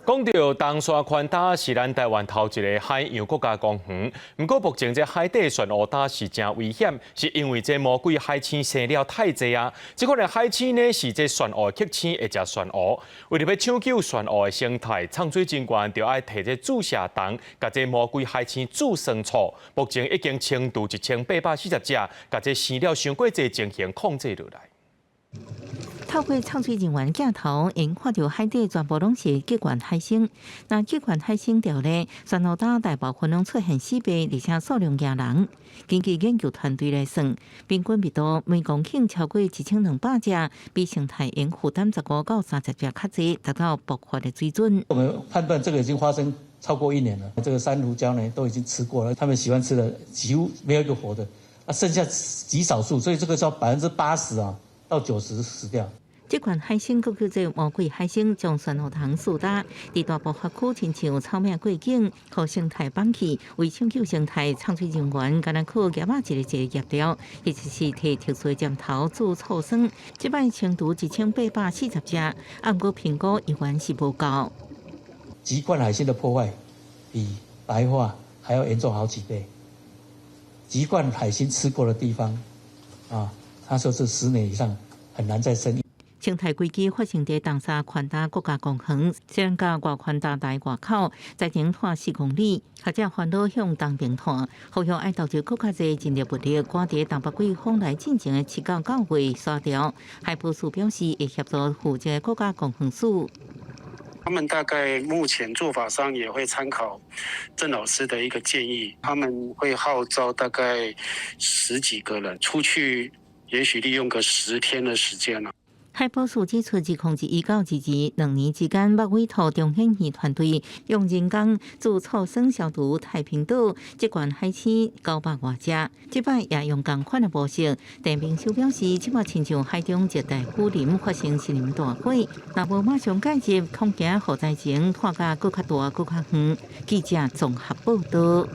講到東沙寬礁是咱台灣頭一个海洋國家公園，毋過目前這海底漩渦礁是誠危險，是因為這魔鬼海星生了太濟啊！這款的海星呢是這漩渦的克星會食漩渦，為著欲搶救漩渦的生態，藏水人員就愛提這注射筒，共這魔鬼海星注酸醋。目前已經清除1840隻，共這生了傷過濟情形控制落來。透過藏水人員鏡頭，𪜶看著海底全部攏是棘冠海星。若棘冠海星著咧，珊瑚礁大部分攏出現死白，而且數量驚人。根據研究團隊來算，平均密度每公頃超過1200隻，比生態應負擔15到30隻較濟，達到爆發的水準。我們判斷這個已經發生超過一年了，這個珊瑚礁呢都已經吃過了，他們喜歡吃的幾乎沒有一個活的，啊，剩下極少數，所以這個叫80啊到90死掉。這款海星閣叫做魔鬼海星，將珊瑚礁四大，佇大部分區親像草嶺過境，予生態放棄。為搶救生態，藏水人員敢若靠夾仔一个一个夾掉，或者是提特殊的針頭注醋酸。這擺清除1840隻，啊，毋過評估猶原是無夠。棘冠海星的破壞比白化還要嚴重好幾倍。棘冠海星吃過的地方，啊，他說是10年以上很難再生。生態危機發生佇東沙寬礁國家公園，雖然佮外寬礁台外口，在前拖4公里，學者煩惱向東邊拖，呼籲愛投入閣較濟人力物力，趕佇東北季風來進前的7到9月刷掉。海保署表示會協助負責國家公園署。他們大概目前做法上也會參考鄭老師的一個建議，他們會號召大概十幾個人出去，也許利用個10天的時間啦。海保署指出，2021到22兩年之間，捌委託中研院團隊用人工注醋酸消毒太平島這群海星900外隻，這擺也用仝款的模式。鄭明修表示，這擺親像海中熱帶雨林發生森林大火，若無馬上介入，恐驚火災情拖甲閣較大、閣較遠。記者綜合報導。